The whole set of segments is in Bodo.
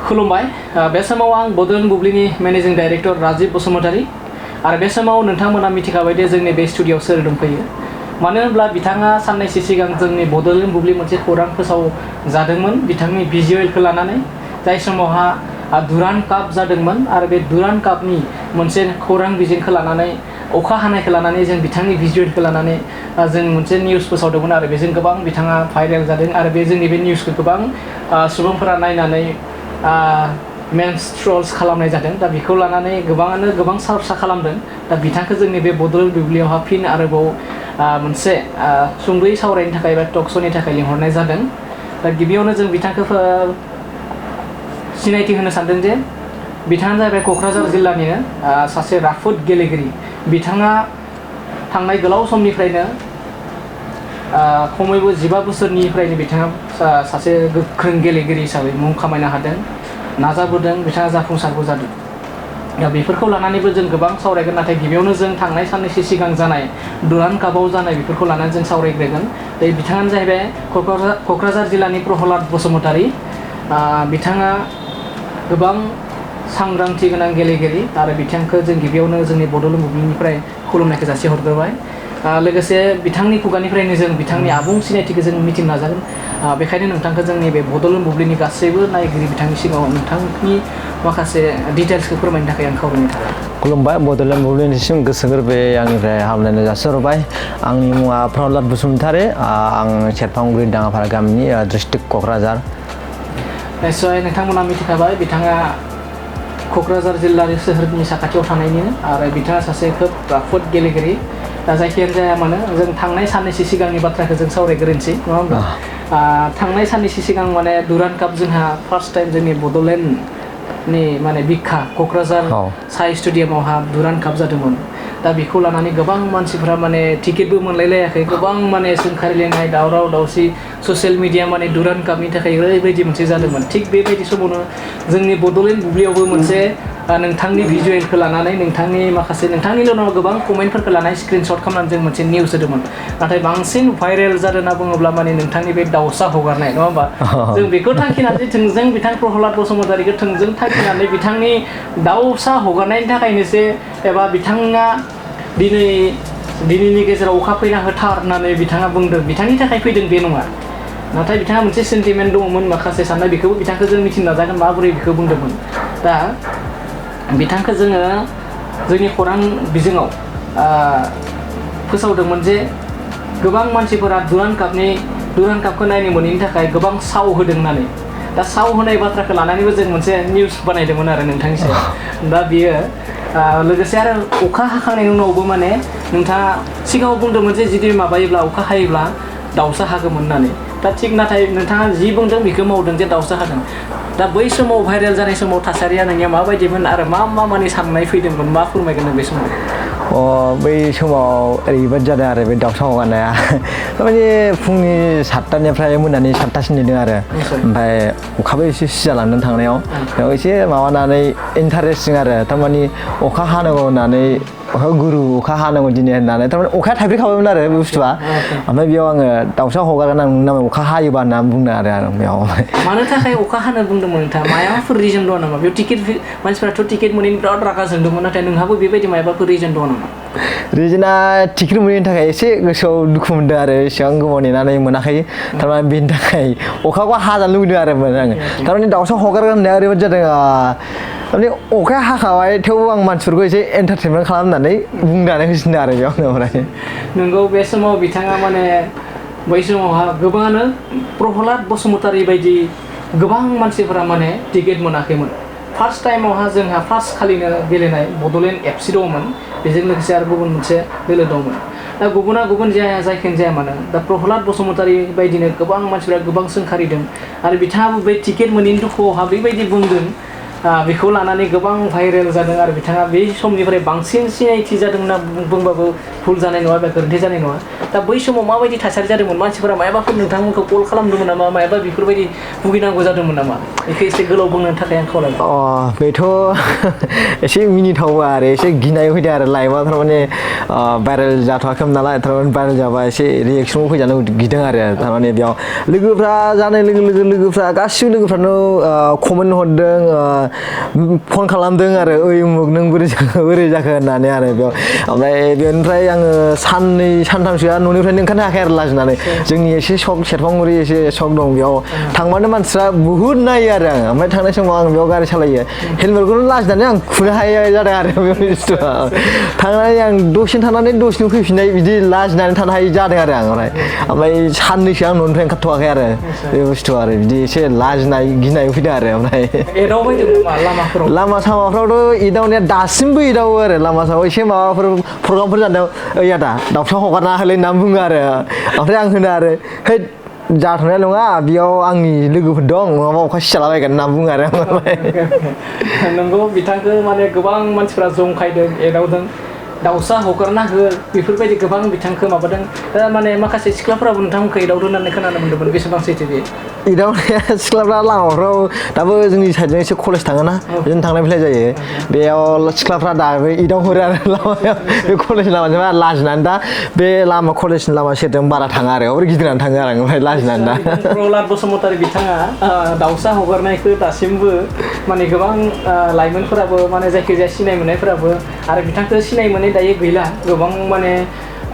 खुलुमबाय बे समाव आं बड'लेण्ड बुब्लिनि मेनेजिं डाइरेक्टर राजिब बसुमतारी आरो बे समाव नोंथांमोना मिथिखाबाय दे जोंनि बे स्टुडिय'आव सोर दंफैयो मानो होनब्ला बिथाङा साननैसो सिगां जोंनि बड'लेण्ड बुब्लि मोनसे खौरां फोसाव जादोंमोन बिथांनि भिजुएलखौ लानानै जाय समावहा डुरान्ड काप जादोंमोन आरो बे डुरान्ड कापनि मोनसे खौरां बिजोंखौ लानानै अखा हानायखौ लानानै जों बिथांनि भिजुएलखौ लानानै जों मोनसे निउस फोसावदोंमोन आरो बेजों गोबां बिथाङा भाइरेल जादों आरो बे जोंनि बे निउसखौ गोबां सुबुंफोरा नायनानै मेन्स ट्रल्स खालामनाय जादों दा बेखौ लानानै गोबाङानो गोबां चर्चा खालामदों दा बिथांखौ जोंनि बे बड'लेण्ड बुब्लियावहा फिन आरोबाव मोनसे सुंद'यै सावरायनो थाखाय बा टक श'नि थाखाय लिंहरनाय जादों दा गिबियावनो जों बिथांखौ सिनायथि होनो सानदों जे बिथाङानो जाहैबाय क'क्राझार जिल्लानिनो सासे राफोद गेलेगिरि बिथाङा थांनाय गोलाव समनिफ्रायनो खमैबो 15 बोसोरनिफ्रायनो बिथाङा सासे गोख्रों गेलेगिरि हिसाबै मुं खामायनो हादों नाजाबोदों बिथाङा जाफुंसारबो जादों दा बेफोरखौ लानानैबो जों गोबां सावरायगोन नाथाय गिबियावनो जों थांनाय साननैसो सिगां जानाय डुरान्ड कापआव जानाय बेफोरखौ लानानै जों सावरायग्रोगोन दा बिथाङानो जाहैबाय क'क्राझार जिल्लानि प्रहलाद बसुमतारी बिथाङा गोबां सांग्रांथि गोनां गेलेगिरि आरो बिथांखौ जों गिबियावनो जोंनि बड'लेण्ड बुब्लिनिफ्राय खुलुमनायखौ जासिहरग्रोबाय लोगोसे बिथांनि खुगानिफ्रायनो जों बिथांनि आबुं सिनायथिखौ जों मिथिनो नाजागोन बेखायनो नोंथांखौ जोंनि बे बड'लेण्ड बुब्लिनि गासैबो नायगिरि बिथांनि सिगाङाव नोंथांनि माखासे डिटेल्सखौ फोरमायनो थाखाय आं खावलायनाय थाबाय खुलुमबाय बड'लेण्ड बुब्लिनिसिम गोसो गोरबोयै आंनिफ्राय हामलायनाय जासिहरबाय आंनि मुङा प्रहलाद बसुमतारी आं सेरफांगुरि दाङापारा गामिनि डिस्ट्रिक्ट क'क्राझार निस्सय नोंथांमोना मिथिखाबाय बिथाङा क'क्राझार जिल्लानि सोहोरनि साखाथियाव थानायनिनो आरो बिथाङा सासे खोब राफोद गेलेगिरि दा जायखियानो जाया मानो जों थांनाय साननैसो सिगांनि बाथ्राखौ जों सावरायग्रोनोसै नङा होमबा थांनाय साननैसो सिगां माने डुरान्ड काप जोंहा फार्स्ट टाइम जोंनि बड'लेण्डनि माने बिखा क'क्राझार साइ स्टेडियामावहा डुरान्ड काप जादोंमोन दा बेखौ लानानै गोबां मानसिफ्रा माने टिकेटबो मोनलायलायाखै गोबां माने सोंखारिलायनाय दावराव दावसि ससियेल मिडिया माने डुरान्ड कापनि थाखाय ओरैबायदि मोनसे जादोंमोन थिग बेबायदि समावनो जोंनि बड'लेण्ड बुब्लियावबो मोनसे नोंथांनि भिजुएलखौ लानानै नोंथांनि माखासे नोंथांनिल' नङा गोबां कमेन्टफोरखौ लानानै स्क्रिनशट खालामनानै जों मोनसे निउस होदोंमोन नाथाय बांसिन भाइरेल जादों होनना बुङोब्ला माने नोंथांनि बे दाउसा हगारनाय नङा होमबा जों बेखौ थांखिनानै थोंजों बिथां प्रहलाद बसुमतारीखौ थोंजों थांखिनानै बिथांनि दाउसा हगारनायनि थाखायनोसो एबा बिथाङा दिनैनि गेजेराव अखा फैना होथार होननानै बिथाङा बुंदों बिथांनि थाखाय फैदों बे नङा नाथाय बिथाङा मोनसे सेन्टिमेन्ट दङमोन माखासे साननाय बेखौबो बिथांखौ जों मिथिनो नाजागोन माबोरै बेखौ बुंदोंमोन दा बिथांखौ जोङो जोंनि खौरां बिजोङाव फोसावदोंमोन जे गोबां मानसिफोरा डुरान्ड कापखौ नायनो मोनैनि थाखाय गोबां साव होदों होननानै दा साव होनाय बाथ्राखौ लानानैबो जों मोनसे निउस बानायदोंमोन आरो नोंथांनि सायाव दा बियो लोगोसे आरो अखा हाखांनायनि उनावबो माने नोंथाङा सिगाङाव बुंदोंमोन जे जुदि माबायोब्ला अखा हायोब्ला दाउसा हागौमोन होननानै दा थिग नाथाय नोंथाङा जि बुंदों बेखौ मावदों जे दाउसा हादों दा बै समाव भाइरेल जानाय समाव थासारिया नोंनिया माबायदिमोन आरो मा माने साननाय फैदोंमोन मा फोरमायगोन नों बे समाव बै समाव ओरैबायदि जादों आरो बे दाउसा हगारनाया माने फुंनि 7टानिफ्राय मोनानि 7टासिम नेदों आरो ओमफ्राय अखाबो एसे सिजालांदों थांनायाव बेयाव एसे माबानानै इन्टारेस्टिं आरो थारमाने अखा हानांगौ होननानै गुरु अखा हानांगौ दिनै होननानै थारमाने अखाया थाइफ्रिखाबायमोन आरो बे बुस्थुआ ओमफ्राय बेयाव आङो दाउसा हगारगोन आं नामा अखा हायोबा होननानै बुंदों आरो आं बेयाव मानो थाखाय अखा हानो बुंदोंमोन नोंथाङा मायाबाफोर रिजन दङ नामा बेयाव मानसिफ्राथ' टिकेट मोनैनि बिराद रागा जोंदोंमोन नाथाय नोंहाबो बेबायदि मायाबाफोर रिजन दङ नामा रिजोना टिकेट मोनैनि थाखाय एसे गोसोआव दुखु मोनदों आरो एसेबां गोबाव नेनानै मोनाखै थारमाने बेनि थाखाय अखाखौ हाजानो लुबैदों आरो आङो थारमाने दाउसा हगारगोन होननाया ओरैबायदि जादों माने अखाया हाखाबाय थेवबो आं मानसिफोरखौ एसे एन्टारटेनमेन्ट खालामनानै बुंनानै होसिनदों आरो बेयाव ओमफ्राय नोंगौ बे समाव बिथाङा माने बै समावहा गोबाङानो प्रहलाद बसुमतारी बायदि गोबां मानसिफोरा माने टिकेट मोनाखैमोन फार्स्ट टाइमावहा जोंहा फार्स्ट खालिनो गेलेनाय बड'लेण्ड FC दङमोन बेजों लोगोसे आरो गुबुन मोनसे दोलो दंमोन दा गुबुना गुबुन जायखियानो जाया मानो दा प्रहलाद बसुमतारी बायदिनो गोबां मानसिफोरा गोबां सोंखारिदों आरो बिथाङाबो बे टिकेट मोनैनि दुखुआवहा बेबायदि बुंदों बेखौ लानानै गोबां भाइरेल जादों आरो बिथाङा बे समनिफ्राय बांसिन सिनायथि जादों होनना बुंबाबो भुल जानाय नङा बा गोरोन्थि जानाय नङा दा बै समाव माबायदि थासारि जादोंमोन मानसिफोरा मायाबाफोर नोंथांमोनखौ कल खालामदोंमोन नामा मायाबा बेफोरबायदि भुगिनांगौ जादोंमोन नामा बेखौ एसे गोलाव बुंनो थाखाय आं खावलायबाय बेथ' एसे मिनिथावबा आरो एसे गिनाय फैदों आरो लाइभआ थारमाने भाइरेल जाथ'वाखैमोन नालाय थारमाने भाइरेल जाबा एसे रिएक्सनबो फैजानो गिदों आरो थारमाने बेयाव लोगोफ्रा जानाय लोगो लोगो लोगोफ्रा गासिबो लोगोफ्रानो कमेन्ट हरदों फन खालामदों आरो ओइ उमुक नों बोरै जाखो होननानै आरो बेयाव ओमफ्राय बेनिफ्राय आङो साननै सानथामसोआ न'निफ्रायनो ओंखारनो हायाखै आरो लाजिनानै जोंनि एसे सक सेरफांगुरि एसे सक दं बेयाव थांबानो मानसिफ्रा बुहुत नायो आरो आं ओमफ्राय थांनाय समाव आं बेयाव गारि सालायो हेलमेटखौनो लाजिनानै आं खुनो हायै जादों आरो बे बुस्थुआ थांनानै आं दसेनो थानानै दसेनो फैफिननाय बिदि लाजिनानै थानो हायै जादों आरो आं ओमफ्राय साननैसो आं न'निफ्राय ओंखारथ'वाखै आरो बे बुस्थुआ आरो बिदि एसे लाजिनाय गिनाय फैदों आरो ओमफ्राय लामा सामाफ्रावथ' एदावनाया दासिमबो एदावो आरो लामा सामाव एसे माबाफोर प्रग्रामफोर जानायाव ओइ आदा दाउसा हगारना होलै होनना बुङो आरो ओमफ्राय आं होनो आरो है जाथ'नाय नङा बेयाव आंनि लोगोफोर दं नङाबा अखा सिजालाबायगोन होनना बुङो आरो नंगौ बिथांखौ माने गोबां मानसिफ्रा जंखायदों एदावदों दाउसा हगारना हो बेफोरबायदि गोबां बिथांखौ माबादों दा माने माखासे सिख्लाफोराबो नोंथांमोनखौ एदावदों होननानै खोनानो मोन्दोंमोन बेसेबां सैथो बे एदावनाया सिख्लाफ्रा लामाफ्राव दाबो जोंनि साइडजों एसे कलेज थाङोना बिदिनो थांलाय फैलाय जायो बेयाव सिख्लाफ्रा दाबो एदावहरो आरो लामायाव बे कलेज लामाजों लाजिनानै दा बे लामा कलेजनि लामा सेरजों बारा थाङा आरो ओरै गिदिंनानै थाङो आरो ओमफ्राय लाजिनानै दा प्रहलाद बसुमतारी बिथाङा दाउसा हगारनायखौ दासिमबो माने गोबां लाइमोनफोराबो माने जायखिजाया सिनाय मोननायफोराबो आरो बिथांखौ सिनाय मोनै दायो गैला गोबां माने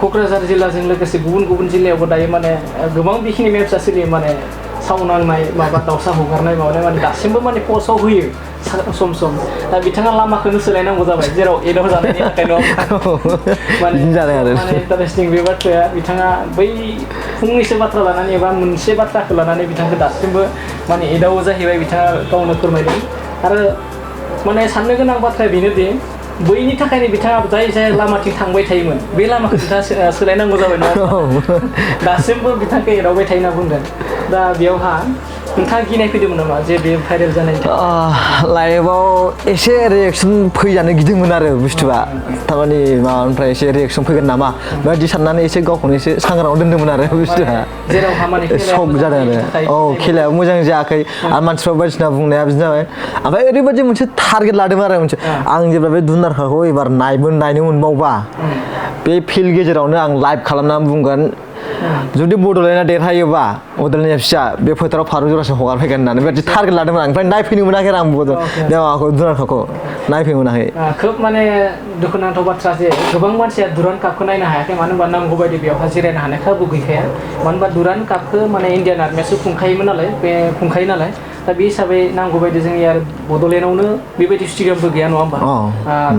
क'क्राझार जिल्लाजों लोगोसे गुबुन गुबुन जिल्लायावबो दायो माने गोबां बेखिनि मेप्सआ सोलियो माने सावनांनाय माबा दाउसा हगारनाय माबानाय माने दासिमबो माने पस्टआव होयो सम सम दा बिथाङा लामाखौनो सोलायनांगौ जाबाय जेराव एदाव जानायनि थाखाय नङा माने इन्टारेस्टिं बे बाथ्राया बिथाङा बै फंनैसो बाथ्रा लानानै एबा मोनसे बाथ्राखौ लानानै बिथांखौ दासिमबो माने एदावो जाहैबाय बिथाङा गावनो फोरमायदों आरो माने साननो गोनां बाथ्राया बेनोदि बैनि थाखायनो बिथाङा जाय लामाथिं थांबाय थायोमोन बे लामाखौ बिथाङा सोलायनांगौ जाबाय नङा दासिमबो बिथांखौ एदावबाय थायो होनना बुंदों दा बेयावहा नोंथाङा गिनाय फैदोंमोन नामा जे बे भाइरेल जानायनि लाइभआव एसे रिएक्सन फैजानो गिदोंमोन आरो बुस्थुआ थारमाने माबानिफ्राय एसे रिएक्सन फैगोन नामा बेबायदि साननानै एसे गावखौनो एसे सांग्राङाव दोन्दोंमोन आरो बुस्थुआ शक जादों आरो खेलायाबो मोजां जायाखै आरो मानसिफ्रा बायदिसिना बुंनाया बिदिनो जाबाय ओमफ्राय ओरैबायदि मोनसे टारगेट लादोंमोन आरो मोनसे आं जेब्ला बे दुनारखाखौ एबार नायनो मोनबावबा बे फिल्ड गेजेरावनो आं लाइभ खालामनानै बुंगोन जुदि बड'लेण्डआ देरहायोबा बड'लेण्ड एफसिआ बे फोथाराव फारौ जरासे हगारफैगोन होननानै बेबायदि टारगेट लादोंमोन आं ओमफ्राय नायफैनो मोनाखै आं माबाखौ दुनारखाखौ नायफैनो मोनाखै खोब माने दुखुनांथाव बाथ्रा जे गोबां मानसिया दुरान्ड कापखौ नायनो हायाखै मानो होनबा नांगौ बायदि बेवहाय जिरायनो हानाय खाबु गैखाया मानो होनबा दुरान्ड कापखौ माने इण्डियान आर्मियासो खुंखायो नालाय दा बे हिसाबै नांगौ बायदि जोंनि आरो बड'लेण्डआवनो बेबायदि स्टेडियामबो गैया नङा होमबा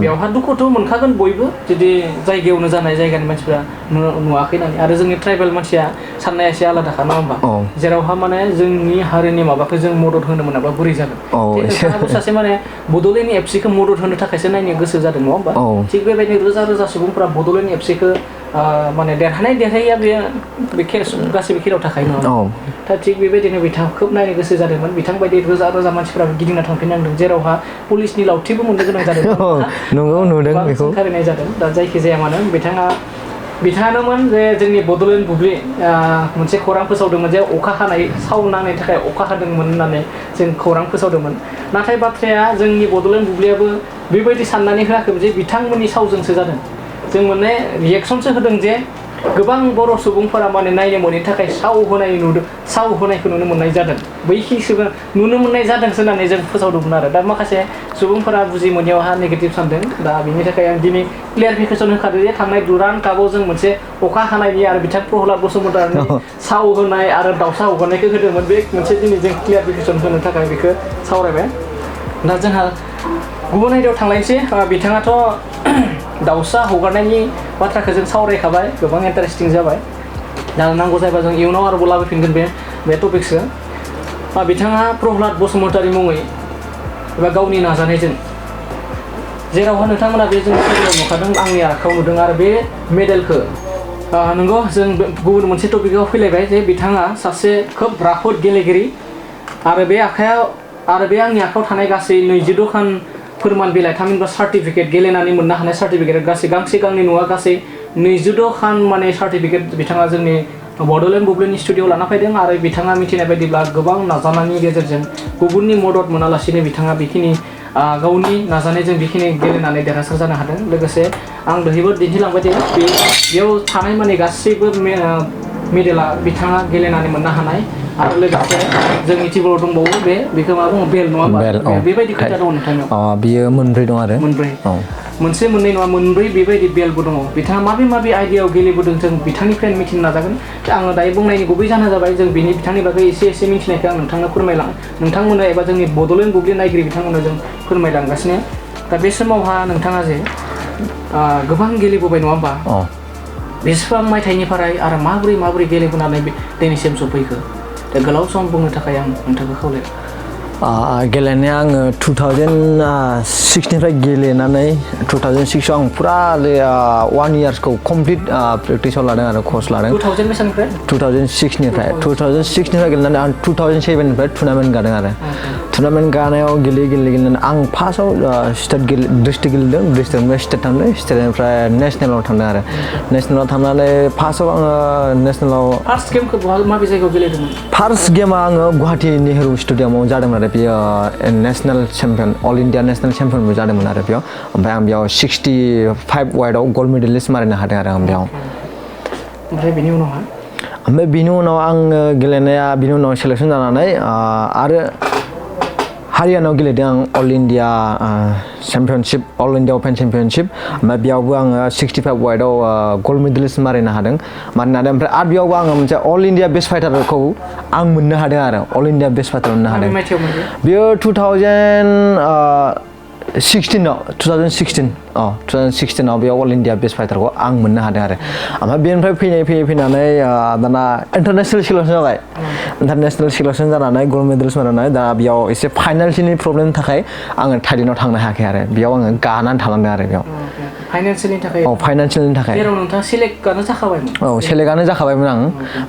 बेवहाय दुखुथ' मोनखागोन बयबो जुदि जायगायावनो जानाय जायगानि मानसिफ्रा नुवाखै होननानै आरो जोंनि ट्राइबेल मानसिया साननाया एसे आलादाखा नङा होमबा जेरावहा माने जोंनि हारिनि माबाखौ जों मदद होनो मोनाब्ला बोरै जागोन नोंथाङाबो सासे माने बड'लेण्ड एफसिखौ मदद होनो थाखायसो नायनो गोसो जादों नङा होमबा थिग बेबायदिनो रोजा रोजा सुबुंफोरा बड'लेण्ड एफसिखौ माने देरहायैया बे गासैबो खेलायाव थाखायो नङा दा थिग बेबायदिनो बिथाङा खोब नायनो गोसो जादोंमोन बिथां बायदि रोजा रोजा मानसिफ्राबो गिदिंना थांफिननांदों जेरावहा पुलिसनि लावथिबो मोननो गोनां जादों नंगौ नुदों बेखौ खारिनाय जादों दा जायखिजाया मानो बिथाङानोमोन जे जोंनि बड'लेण्ड बुब्लि मोनसे खौरां फोसावदोंमोन जे अखा हानाय साव नांनायनि थाखाय अखा हादोंमोन होननानै जों खौरां फोसावदोंमोन नाथाय बाथ्राया जोंनि बड'लेण्ड बुब्लियाबो बेबायदि साननानै होआखै जे बिथांमोननि सावजोंसो जादों जों माने रिएक्सनसो होदों जे गोबां बर' सुबुंफोरा माने नायनो मोनैनि थाखाय साव होनायखौ नुनो मोननाय जादों बैखिसो नुनो मोननाय जादोंसो होननानै जों फोसावदोंमोन आरो दा माखासे सुबुंफोरा बुजि मोनैयावहा नेगेटिभ सानदों दा बेनि थाखाय आं दिनै क्लियारिफिकेसन होखादों जे थांनाय दुरान्ड कापआव जों मोनसे अखा हानायनि आरो बिथां प्रहलाद बसुमतारीनि साव होनाय आरो दाउसा हगारनायखौ होदोंमोन बे मोनसे दिनै जों क्लियारिफिकेसन होनो थाखाय बेखौ सावरायबाय दा जोंहा गुबुन आयदायाव थांलायनोसै बिथाङाथ' दाउसा हगारनायनि बाथ्राखौ जों सावरायखाबाय गोबां इन्टारेस्टिं जाबाय दा नांगौ जायोबा जों इयुनाव आरोबाव लाबोफिनगोन बे टपिक्सखौ बिथाङा प्रहलाद बसुमतारी मुङै एबा गावनि नाजानायजों जेरावहा नोंथांमोना बे जों भिडिअ नुखादों आंनि आखायाव नुदों आरो बे मेडेलखौ नंगौ जों गुबुन मोनसे टपिकआव फैलायबाय जे बिथाङा सासे खोब राफोद गेलेगिरि आरो बे आखाया आरो बे आंनि आखायाव थानाय गासै 22 खान फोरमान बिलाइ थामहिनबा सार्टिफिकेट गेलेनानै मोननो हानाय सार्टिफिकेट गासै गांसे गांनै नङा गासै 22 खान माने सार्टिफिकेट बिथाङा जोंनि बड'लेण्ड बुब्लिनि स्टुडिअ लाना फैदों आरो बिथाङा मिथिनाय बायदिब्ला गोबां नाजानायनि गेजेरजों गुबुननि मदद मोनालासिनो बिथाङा बेखिनि गावनि नाजानायजों बेखिनि गेलेनानै देरहासार जानो हादों लोगोसे आं दहायबो दिन्थिलांबाय दे बेयाव थानाय माने गासैबो मेडेला बिथाङा गेलेनानै मोननो हानाय आरो लोगोसे जोंनि टिमाव दंबावो बेखौ मा बुङो बेल नङा होमबा बेबायदि खोथा दङ नोंथांनाव बियो मोनब्रै दं आरो मोनब्रै मोनसे मोननै नङा मोनब्रै बेबायदि बेलबो दङ बिथाङा माबे आइडियायाव गेलेबोदों जों बिथांनिफ्रायनो मिथिनो नाजागोन आङो दायो बुंनायनि गुबै जाहोना जाबाय जों बिथांनि बागै एसे मिथिनायखौ आं नोंथांनो नोंथांमोननो एबा जोंनि बड'लेण्ड बुब्लि नायगिरि बिथांमोननो जों फोरमायलांगासिनो दा बे समावहा नोंथाङा जे गोबां गेलेबोबाय नङा होमबा बेसेबां मायथाइनिफ्राय आरो माबोरै गेलेबोनानै दिनैसिम सफैखो दा गोलाव सम बुंनो थाखाय आं नोंथांखौ खावलायो गेलेनाया आङो 2006निफ्राय गेलेनानै 2006 आं फुरा 1 इयार्सखौ कमप्लिट प्रेक्टिसाव लादों आरो कर्स लादों 2006निफ्राय गेलेनानै आं 2007निफ्राय टुर्नामेन्ट गादों आरो टुर्नामेन्ट गानायाव गेलेनानै आं फार्स्टआव डिस्ट्रिक्ट गेलेदों डिस्ट्रिक्टनिफ्राय स्टेट थांदों स्टेटनिफ्राय नेसनेलाव थांदों आरो नेसनेलाव थांनानै फार्स्टआव आङो नेसनेलाव फार्स्ट गेमखौ माबे जायगायाव गेलेदोंमोन फार्स्ट गेमा आङो गुवाहाटी नेहरू स्टेडियामाव जादोंमोन आरो बेयो national champion all India national चेम्पियनबो जादोंमोन आरो बेयाव ओमफ्राय आं बेयाव 65 वाइडआव गल्ड मेडेलिस्ट मारिनो हादों आरो आं बेयाव ओमफ्राय बिनि उनाव आङो गेलेनाया बिनि उनाव सेलेक्सन जानानै आरो हारियानायाव गेलेदों आं all India championship all India open championship ओमफ्राय बेयावबो आङो 65 वाइडआव गल्ड मेडेलिस्ट मारिनो हादों ओमफ्राय आरो बेयावबो आङो मोनसे अल इन्डिया बेस्ट फाइटारखौ आं मोननो हादों आरो अल इन्डिया बेस्ट फाइटार मोननो हादों बेयो 2016आव बेयाव अल इन्डिया बेस्ट फाइटारखौ आं मोननो हादों आरो ओमफ्राय बेनिफ्राय फैनानै दाना इन्टारनेसनेल सिलेक्सन जाबाय इन्टारनेसनेल सिलेक्सन जानानै गल्ड मेडेलिस्ट मारिनानै दा बेयाव एसे फाइनान्सियेलनि प्रब्लेमनि थाखाय आङो टाइटेनाव थांनो हायाखै आरो बेयाव आङो गानानै थालांदों आरो बेयाव फाइनान्सियेलनि थाखाय जेराव नोंथाङा सेलेक्टआनो जाखाबायमोन सेलेक्टआनो जाखाबायमोन आं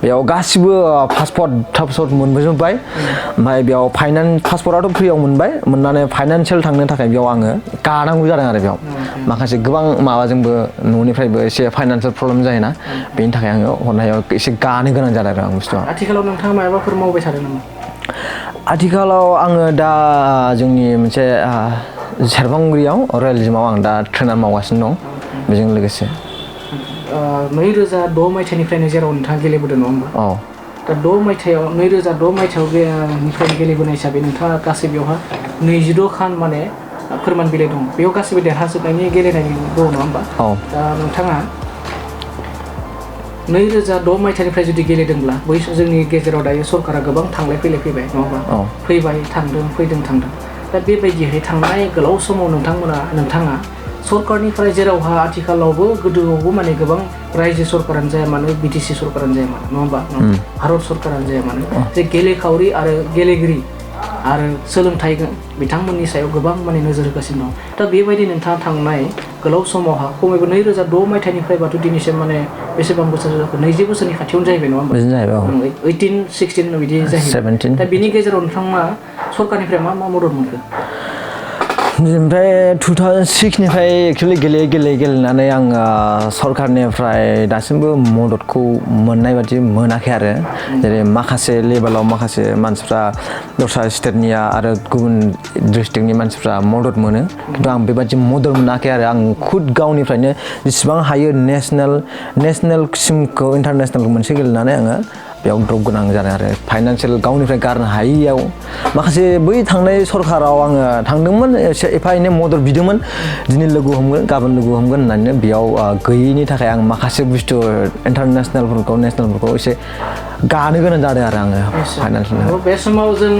बेयाव गासिबो पासपर्ट मोनबोजोब्बाय ओमफ्राय बेयाव पासपर्टआथ' फ्रियाव मोननानै फाइनान्सियेल थांनो थाखाय बेयाव आङो गानांगौ जादों आरो बेयाव माखासे गोबां माबाजोंबो न'निफ्रायबो एसे फाइनान्सियेल प्रब्लेम जायोना बेनि थाखाय आङो हरनायाव एसे गानो गोनां जादों आरो आं बुस्थुआ आथिखालाव नोंथाङा माबाफोर मावबाय थादों नामा आथिखालाव आङो दा जोंनि मोनसे सेरफांगुरियाव रयेलिजमाव आं दा ट्रेनार मावगासिनो दं बेजों लोगोसे 2006 मायथाइनिफ्रायनो जेराव नोंथाङा गेलेबोदों नङा होमबा दा 2006 मायथाइयाव निफ्राय गेलेबोनाय हिसाबै नोंथाङा गासै बेवहाय 22 खान माने फोरमान बिलाइ दं बेयाव गासैबो देरहाजोबनायनि गेलेनायनि दङ नङा होमबा दा नोंथाङा 2006 मायथाइनिफ्राय जुदि गेलेदोंब्ला बै जोंनि गेजेराव दायो सरकारा गोबां थांलाय फैलाय फैबाय नङा होमबा फैबाय थांदों दा बेबायदिहाय थांनाय गोलाव समाव नोंथाङा सरकारनिफ्राय जेरावहा आथिखालावबो गोदोआवबो माने गोबां रायजो सरकारानो जाया मानो बिटिसि सरकारानो जाया मानो नङा होमबा भारत सरकारानो जाया मानो जे गेलेखावरि आरो गेलेगिरि आरो सोलोंथाइ बिथांमोननि सायाव गोबां माने नोजोर होगासिनो दं दा बेबायदि नोंथाङा थांनाय गोलाव समावहा खमैबो 2006 मायथाइनिफ्रायबाथ' दिनैसिम माने बेसेबां बोसोर जाखो 20 बोसोरनि खाथियावनो जाहैबाय नङा होमबा 18 16 बिदि जाहैबाय दा बिनि गेजेराव नोंथाङा सरकारनिफ्राय मा मदद मोनखो ओमफ्राय 2006निफ्राय एक्सुवेलि गेलेनानै आङो सरकारनिफ्राय दासिमबो मददखौ मोननाय बादि मोनाखै आरो जेरै माखासे लेभेलाव माखासे मानसिफ्रा दस्रा स्टेटनिया आरो गुबुन डिस्ट्रिक्टनि मानसिफ्रा मदद मोनो खिन्थु आं बेबादि मदद मोनाखै आरो आं खुद गावनिफ्रायनो जेसेबां हायो नेसनेलसिमखौ इन्टारनेसनेलखौ मोनसे गेलेनानै आङो बेयाव ड्रप गोनां जादों आरो फाइनान्सियेल गावनिफ्राय गारनो हायैयाव माखासे बै थांनाय सरकाराव आङो थांदोंमोन एसे एफा एनै मदद बिदोंमोन दिनै लोगो हमगोन गाबोन लोगो हमगोन होननानै बेयाव गैयैनि थाखाय आं माखासे बुस्थु इन्टारनेसनेलफोरखौ नेसनेलफोरखौ एसे गानो गोनां जादों आरो आङो फाइनान्सियेल बे समाव जों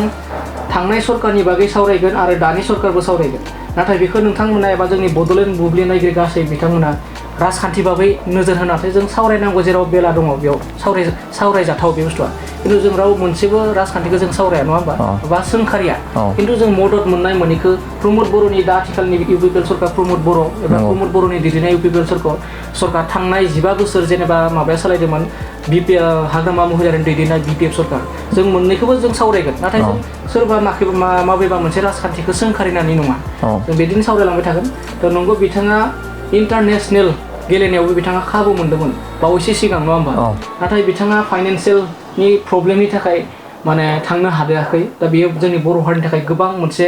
थांनाय सरकारनि बागै सावरायगोन आरो दानि सरकारबो सावरायगोन नाथाय बेखौ नोंथांमोना एबा जोंनि बड'लेण्ड बुब्लि नायगिरि गासै बिथांमोना राजखान्थि बाबै नोजोर होनानै जों सावरायनांगौ जेराव बेला दङ बेयाव सावरायजाथाव बे बुस्थुआ खिन्थु जों राव मोनसेबो राजखान्थिखौ जों सावराया नङा होमबा बा सोंखारिया खिन्थु जों मदद मोननाय मोनैखौ प्रमद बर'नि दा आथिखालनि इउपिपिएल सरकार प्रमद बर' एबा प्रमद बर'नि दैदेननाय इउपिपिएल सरकार थांनाय 15 बोसोर जेनेबा माबाया सालायदोंमोन हाग्रामा महिलारिनि दैदेननाय बिपिएफ सरकार जों मोननैखौबो जों सावरायगोन नाथाय जों सोरबा माबेबा मोनसे राजखान्थिखौ सोंखारिनानै नङा जों बिदिनो सावरायलांबाय थागोन थ' नंगौ बिथाङा इन्टारनेसनेल गेलेनायावबो बिथाङा खाबु मोन्दोंमोन बावैसो सिगां नङा होमबा नाथाय बिथाङा फाइनान्सियेलनि प्रब्लेमनि थाखाय माने थांनो हायाखै दा बेयो जोंनि बर' हारिनि थाखाय गोबां मोनसे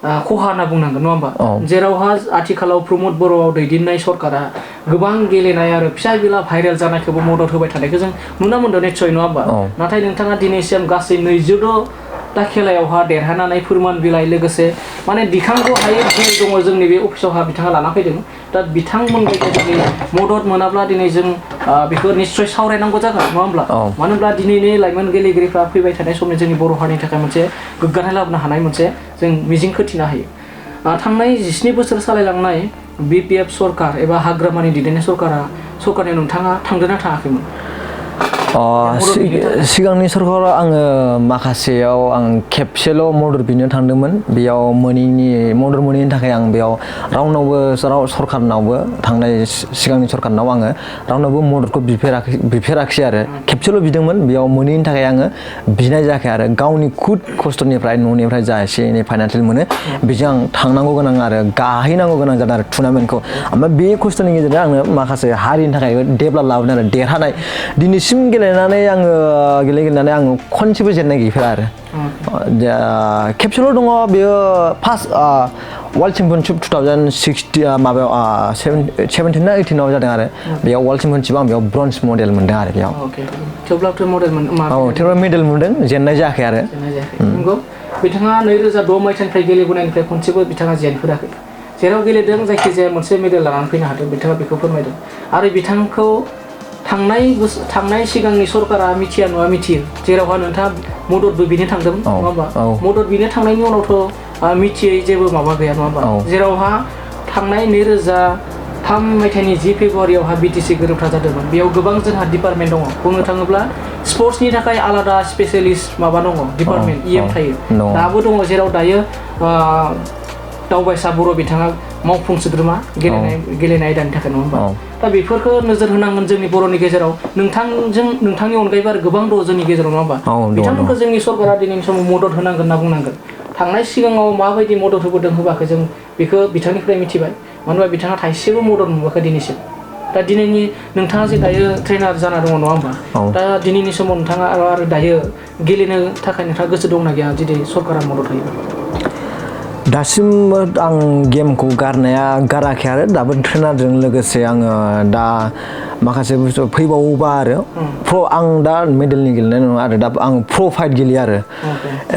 खहा होनना बुंनांगोन नङा होमबा जेरावहा आथिखालाव प्रमद बर'आव दैदेननाय सरकारा गोबां गेलेनाय आरो फिसा बिला भाइरेल जानायखौबो मदद होबाय थानायखौ जों नुनो मोनदों निस्सय नङा होमबा नाथाय नोंथाङा दिनैसिम गासै 26ता खेलायावहा देरहानानै फोरमान बिलाइ लोगोसे माने दिखांगौ हायै गोहो दङ जोंनि बे अफिसावहा बिथाङा लाना फैदों दा बिथांमोन बायदि जुदि मदद मोनाब्ला दिनै जों बेखौ निस्सय सावरायनांगौ जागोन नङा होमब्ला मानो होनब्ला दिनैनि लाइमोन गेलेगिरिफ्रा फैबाय थानाय समनि जोंनि बर' हारिनि थाखाय मोनसे गोग्गानाय लाबोनो हानाय मोनसे जों मिजिंखौ थिनो हायो थांनाय 17 बोसोर सालायलांनाय बिपिएफ सरकार एबा हाग्रामानि दैदेननाय सरकारनि नोंथाङा थांदोंना थाङाखैमोन सिगांनि सरकाराव आङो माखासेयाव आं खेबसेल' मदद बिनो थांदोंमोन बेयाव मदद मोनैनि थाखाय आं बेयाव रावनावबो सरकारनावबो थांनाय सिगांनि सरकारनाव आङो रावनावबो मददखौ बिफेराखिसै आरो खेबसेल' बिदोंमोन बेयाव मोनैनि थाखाय आङो बिनाय जायाखै आरो गावनि खुद खस्थ'निफ्राय न'निफ्राय जा एसे एनै फाइनान्सियेल मोनो बेजों आं थांनांगौ गोनां आरो गाहैनांगौ गोनां जादों आरो टुर्नामेन्टखौ ओमफ्राय बे खस्थ'नि गेजेरजों आङो माखासे हारिनि थाखाय डेभेलप लाबोदों आरो देरहानाय दिनैसिम गेलेनानै आङो खनसेबो जेननाय गैफेरा आरो खेबसेल' दङ बेयो फार्स्ट वर्ल्ड चेम्पियनशिप 2016 माबायाव 17 ना 18 जादों आरो बेयाव वर्ल्ड चेम्पियनशिप आं बेयाव ब्रन्ज मेडेल मोन्दों आरो बेयाव थेवब्लाबो मेडेल मोन्दों जेननाय जायाखै आरो नंगौ बिथाङा 2006 मायथाइनिफ्राय गेलेबोनायनिफ्राय खनसेबो बिथाङा जेनफेराखै जेराव गेलेदों जायखिजाया मोनसे मेडेल लानानै फैनो हादों बिथाङा बेखौ फोरमायदों आरो बिथांखौ थांनाय सिगांनि सरकारा मिथिया नङा मिथियो जेरावहा नोंथाङा मददबो बिनो थांदोंमोन नङा होमबा मदद बिनो थांनायनि उनावथ' मिथियै जेबो माबा गैया नङा होमबा जेरावहा थांनाय 2003 मायथाइनि 10 फेब्रुवारियावहा बिटिसि गोरोबथा जादोंमोन बेयाव गोबां जोंहा डिपार्टमेन्ट दङ बुंनो थाङोब्ला स्पर्ट्सनि थाखाय आलादा स्पेसियलिस्ट माबा दङ डिपार्टमेन्ट इएम थायो दाबो दङ जेराव दायो दावबायसा बर' बिथाङा मावफुं सोद्रोमा गेलेनाय आयदानि थाखाय नङा होमबा दा बेफोरखौ नोजोर होनांगोन जोंनि बर'नि गेजेराव नोंथांनि अनगायैबो आरो गोबां दङ जोंनि गेजेराव नङा होमबा बिथांमोनखौ जोंनि सरकारा दिनैनि समाव मदद होनांगोन होनना बुंनांगोन थांनाय सिगाङाव माबायदि मदद होबोदों होबाखै जों बेखौ बिथांनिफ्राय मिथिबाय मानो होनबा बिथाङा थाइसेबो मदद मोनबोआखै दिनैसिम दा दिनैनि नोंथाङा जे दायो ट्रेनार जाना दङ नङा होमबा दा दिनैनि समाव नोंथाङा आरो दायो गेलेनो थाखाय नोंथाङा गोसो दंना गैया जुदि सरकारा मदद होयोबा दासिमबो आं गेमखौ गाराखै आरो दाबो ट्रेनारजों लोगोसे आङो दा माखासे बुस्थु फैबावोबा आरो आं दा मेडेलनि गेलेनाय नङा आरो दा आं फाइट गेलेयो आरो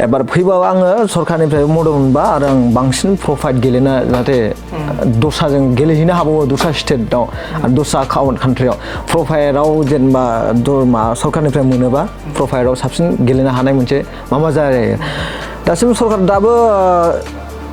एबार फैबाबो आङो सरकारनिफ्राय मदद मोनबा आरो आं बांसिन फाइट गेलेनो जाहाथे दस्राजों गेलेहैनो हाबावो दस्रा स्टेटआव आरो दस्रा कान्ट्रियाव फाइटआव जेनेबा सरकारनिफ्राय मोनोबा फाइटआव साबसिन गेलेनो हानाय मोनसे माबा जायो दासिम सरकार दाबो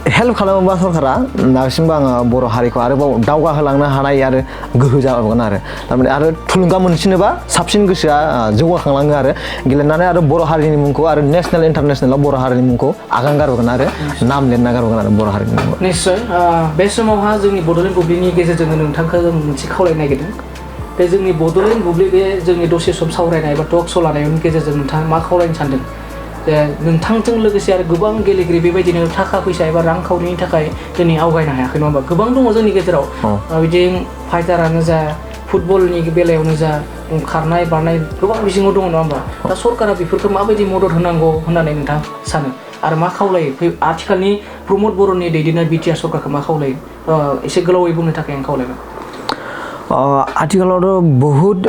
हेल्प खालामोबा सरकारा दासिमबो आङो बर' हारिखौ आरोबाव दावगाहोलांनो हानाय आरो गोहो जाबावगोन आरो थारमाने आरो थुलुंगा मोनसिनोबा साबसिन गोसोआ जौगाखांलाङो आरो गेलेनानै आरो बर' हारिनि मुंखौ आरो नेसनेल इन्टारनेसनेलाव बर' हारिनि मुंखौ आगान गारबोगोन आरो नाम लिरना गारबोगोन आरो बर' हारिनि मुंखौ निश्चय बे समावहा जोंनि बड'लेण्ड बुब्लिनि गेजेरजों नोंथांखौ जों मोनसे खावलायनो नागिरदों बे जोंनि बड'लेण्ड बुब्लि बे जोंनि दसे सम सावरायनाय बा टक श' लानायनि गेजेरजों नोंथाङा मा खावलायनो सानदों जे नोंथांजों लोगोसे आरो गोबां गेलेगिरि बेबायदिनो थाखा फैसा एबा रांखावरिनि थाखाय दिनै आवगायनो हायाखै नङा होमबा गोबां दङ जोंनि गेजेराव बिदि फाइटारानो जा फुटबलनि बेलायावनो जा खारनाय बारनाय गोबां बिथिङाव दङ नङा होमबा दा सरकारा बेफोरखौ माबायदि मदद होनांगौ होननानै नोंथाङा सानो आरो मा खावलायो आथिखालनि प्रमद बर'नि दैदेननाय बिटिआर सरकारखौ मा खावलायो एसे गोलावै बुंनो थाखाय आं खावलायगोन आथिखालावथ' बहुद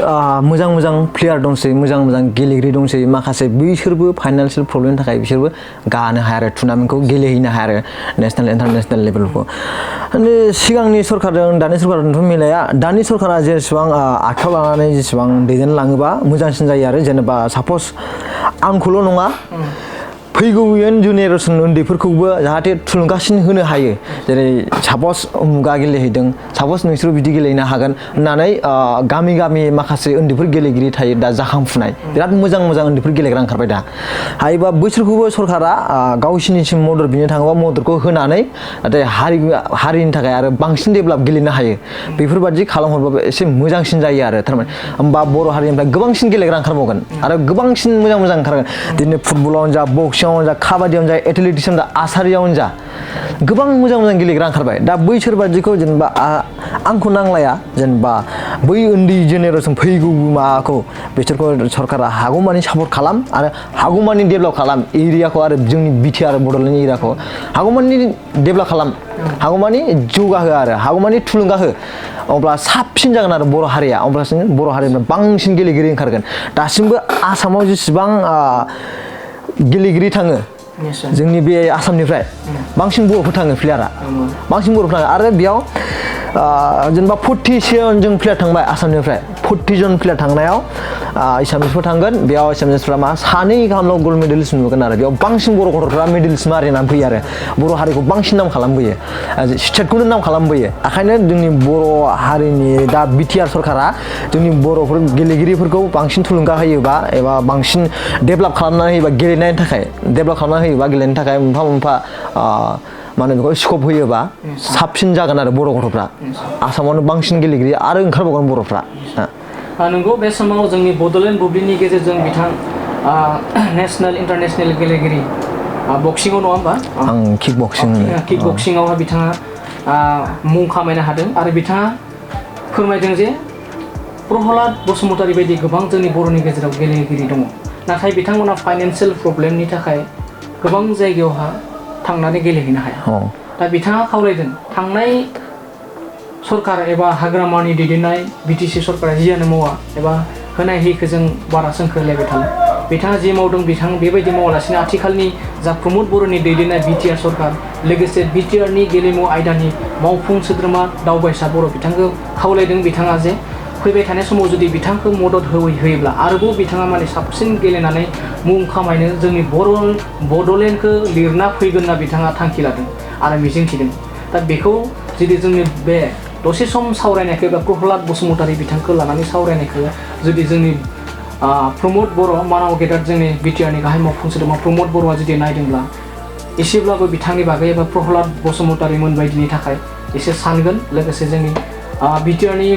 मोजां प्लेयार दंसै मोजां गेलेगिरि दंसै माखासे बैसोरबो फाइनान्सियेल प्रब्लेमनि थाखाय बिसोरबो गानो हाया आरो टुर्नामेन्टखौ गेलेहैनो हाया आरो नेसनेल इन्टारनेसनेल लेभेलखौ माने सिगांनि सरकारजों दानि सरकारजोंथ' मिलाया दानि सरकारा जेसेबां आखायाव लानानै जेसेबां दैदेनलाङोबा मोजांसिन जायो आरो जेनेबा सापस आंखौल' नङा फैगौ इयुन जेनेरेसन उन्दैफोरखौबो जाहाथे थुलुंगासिन होनो हायो जेरै सापस उमुगा गेलेहैदों सापस नोंसोर बिदि गेलेनो हागोन होननानै गामि गामि माखासे उन्दैफोर गेलेगिरि थायो दा जाखांफुनाय बिराद मोजां मोजां उन्दैफोर गेलेग्रा ओंखारबाय दा हायोबा बैसोरखौबो सरकारा गावसिनिसिम मदद बिनो थाङोबा मददखौ होनानै नाथाय हारिनि थाखाय आरो बांसिन डेभेलप गेलेनो हायो बेफोरबादि खालामहरबाबो एसे मोजांसिन जायो आरो थारमाने होमबा बर' हारिनिफ्राय गोबांसिन गेलेग्रा ओंखारबावगोन आरो गोबांसिन मोजां मोजां ओंखारगोन दिनै फुटबलावनो जा बक्सिंआवनो जा काबादियावनो जा एथलेटिक्सआवनो जा आर्चारियावनो जा गोबां मोजां मोजां गेलेग्रा ओंखारबाय दा बैसोर बादिखौ जेनेबा आंखौ नांलाया जेनेबा बै उन्दै जेनेरेसन फैगौ माबाखौ बिसोरखौ सरकारा हागौमानि सापर्ट खालाम आरो हागौमानि डेभेलप खालाम एरियाखौ आरो जोंनि बिटिआर बड'लेण्ड एरियाखौ हागौमानि डेभेलप खालाम हागौमानि जौगाहो आरो हागौमानि थुलुंगा हो अब्ला साबसिन जागोन आरो बर' हारिया अब्लासो बर' हारिनिफ्राय बांसिन गेलेगिरि ओंखारगोन दासिमबो आसामाव जेसेबां गेलेगिरि थाङो जोंनि बे आसामनिफ्राय बांसिन बर'फोर थाङो प्लेयारा बांसिन बर'फोर थाङो आरो बेयाव जेनेबा 40 जन प्लेयार थांबाय आसामनिफ्राय 40 जन प्लेयार थांनायाव एसामिसफोर थांगोन बेयाव एसामिसफ्रा मा सानै गाहामल' गल्ड मेडेलिस्ट मोनगोन आरो बेयाव बांसिन बर' गथ'फ्रा मेडेलिस्ट मारिनानै फैयो आरो बर' हारिखौ बांसिन नाम खालामबोयो स्टेटखौनो नाम खालामबोयो ओंखायनो जोंनि बर' हारिनि दा बिटिआर सरकारा जोंनि बर'फोर गेलेगिरिफोरखौ बांसिन थुलुंगा होयोबा एबा बांसिन डेभेलप खालामनानै होयोबा गेलेनायनि थाखाय डेभेलप खालामनानै होयोबा गेलेनो थाखाय मोनफा मोनफा माने बेखौ स्कप होयोबा साबसिन जागोन आरो बर' गथ'फ्रा आसामावनो बांसिन गेलेगिरि आरो ओंखारबावगोन बर'फ्रा नंगौ बे समाव जोंनि बड'लेण्ड बुब्लिनि गेजेरजों बिथां नेसनेल इन्टारनेसनेल गेलेगिरि बक्सिंआव नङा होमबा आं किक बक्सिंआवहा बिथाङा मुं खामायनो हादों आरो बिथाङा फोरमायदों जे प्रहलाद बसुमतारी बायदि गोबां जोंनि बर'नि गेजेराव गेलेगिरि दङ नाथाय बिथांमोना फाइनान्सियेल प्रब्लेमनि थाखाय गोबां जायगायावहा थांनानै गेलेहैनो हाया दा बिथाङा खावलायदों थांनाय सरकार एबा हाग्रामानि दैदेननाय बिटिसि सरकारा जियानो मावा एबा होनाय होयिखौ जों बारा सोंखोरलायबाय थाला बिथाङा जि मावदों बिथां बेबायदि मावालासिनो आथिखालनि जा प्रमद बर'नि दैदेननाय बिटिआर सरकार लोगोसे बिटिआरनि गेलेमु आयदानि मावफुं सोद्रोमा दावबायसा बर' बिथांखौ खावलायदों बिथाङा जे फैबाय थानाय समाव जुदि बिथांखौ मदद होयोब्ला आरोबाव बिथाङा माने साबसिन गेलेनानै मुं खामायनो जोंनि बड'लेण्डखौ लिरना फैगोन होनना बिथाङा थांखि लादों आरो मिजिंथिदों दा बेखौ जुदि जोंनि बे दसे सम सावरायनायखौ एबा प्रहलाद बसुमतारी बिथांखौ लानानै सावरायनायखौ जुदि जोंनि प्रमद बर' मानाव गेदेर जोंनि बिटिआरनि गाहाय मावफुं सोद्रोमा प्रमद बर'आ जुदि नायदोंब्ला एसेब्लाबो बिथांनि बागै एबा प्रहलाद बसुमतारी मोनबायदिनि थाखाय एसे सानगोन लोगोसे जोंनि बिटिआरनि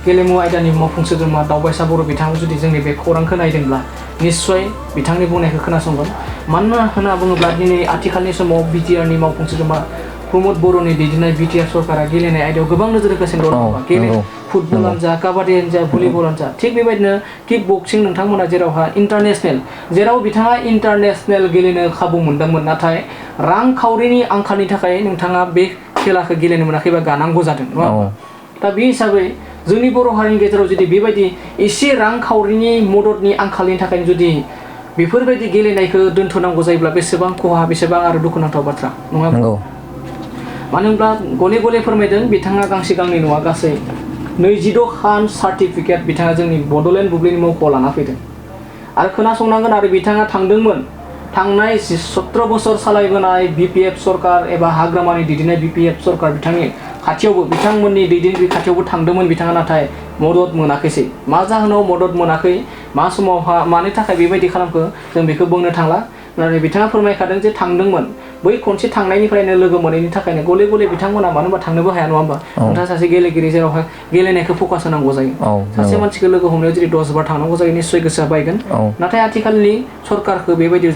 गेलेमु आयदानि मावफुं सोद्रोमा दावबायसा बर' बिथाङा जुदि जोंनि बे खौरांखौ नायदोंब्ला निस्सय बिथांनि बुंनायखौ खोनासंगोन मानोना होनना बुङोब्ला दिनै आथिखालनि समाव बिटिआरनि मावफुं सोद्रोमा प्रमद बर'नि दैदेननाय बिटिआर सरकारा गेलेनाय आयदायाव गोबां नोजोर होगासिनो दं फुटबलानो जा काबादियानो जा भलिबलानो जा थिग बेबायदिनो किक बक्सिं नोंथांमोना जेरावहा इन्टारनेसनेल जेराव बिथाङा इन्टारनेसनेल गेलेनो खाबु मोनदोंमोन नाथाय रांखावरिनि आंखालनि थाखाय नोंथाङा बे खेलाखौ गेलेनो मोनाखै बा गानांगौ जादों नङा दा बे हिसाबै जोंनि बर' हारिनि गेजेराव जुदि बेबायदि एसे रांखावरिनि मददनि आंखालनि थाखाय जुदि बेफोरबायदि गेलेनायखौ दोनथ'नांगौ जायोब्ला बेसेबां खहा बेसेबां आरो दुखुनांथाव बाथ्रा नङा मानो होनब्ला गले गले फोरमायदों बिथाङा गांसे गांनै नङा गासै 26 खान सार्टिफिकेट बिथाङा जोंनि बड'लेण्ड बुब्लिनि मावख'आव लाना फैदों आरो खोनासंनांगोन आरो बिथाङा थांदोंमोन थांनाय 17 बोसोर सालायबोनाय बिपिएफ सरकार एबा हाग्रामानि दैदेननाय बिपिएफ सरकार बिथांनि खाथियावबो बिथांमोननि दैदेनगिरि खाथियावबो थांदोंमोन बिथाङा नाथाय मदद मोनाखैसै मा जाहोनाव मदद मोनाखै मा समावहा मानि थाखाय बेबायदि खालामखो जों बेखौ बुंनो थांला नाथाय बिथाङा फोरमायखादों जे थांदोंमोन बै खनसे थांनायनिफ्रायनो लोगो मोनैनि थाखायनो गले गले बिथांमोना मानो होनबा थांनोबो हाया नङा होमबा नोंथाङा सासे गेलेगिरि जेरावहाय गेलेनायखौ फकास होनांगौ जायो सासे मानसिखौ लोगो हमनायाव जुदि 10 बार थांनांगौ जायो निस्सय गोसोआ बायगोन नाथाय आथिखालनि सरकारखौ बेबायदि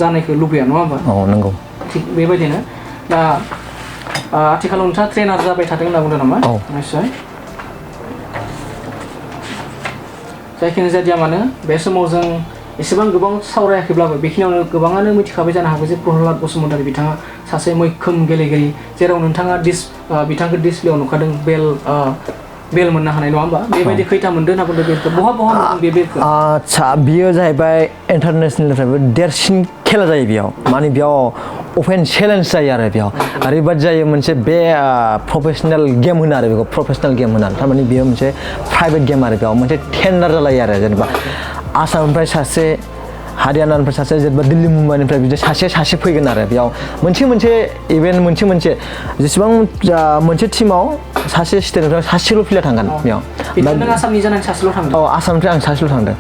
जानायखौ लुबैया नङा होमबा थिग बेबायदिनो दा आथिखालाव नोंथाङा ट्रेनार जाबाय थादों होनना बुंदों नामा निस्सय जायखिनि जादिया मानो बे समाव जों एसेबां गोबां सावरायाखैब्लाबो बेखिनियावनो गोबाङानो मिथिखाबाय जानो हागौ जे प्रहलाद बसुमतारी बिथाङा सासे मैखोम गेलेगिरि जेराव नोंथाङा बिथांखौ डिसप्लेआव नुखादों बेल मोननो हानाय नङा होमबा बेबायदि खैथा मोनदों होनना बुंदों बेलखौ बहा मोनदों बे बेलखौ आदसा बियो जाहैबाय इन्टारनेसनेलनिफ्रायबो देरसिन खेला जायो बेयाव माने बेयाव अपेन चेलेन्ज जायो आरो बेयाव ओरैबादि जायो मोनसे बे प्रफेसनेल गेम होनो आरो बेखौ प्रफेसनेल गेम होनो थारमाने बेयो मोनसे प्राइभेट गेम आरो बेयाव मोनसे टेन्डार जालायो आरो जेनेबा आसामनिफ्राय सासे हारियानानिफ्राय सासे जेनेबा दिल्ली मुम्बाइनिफ्राय बिदि सासे फैगोन आरो बेयाव मोनसे इभेन्ट मोनसे जेसेबां मोनसे टीमाव सासे स्टेटनिफ्राय सासेल' प्लेयार थांगोन बेयाव। नों आसामनि जानानै सासेल' थांदों? औ आसामनिफ्राय आं सासेल' थांदों।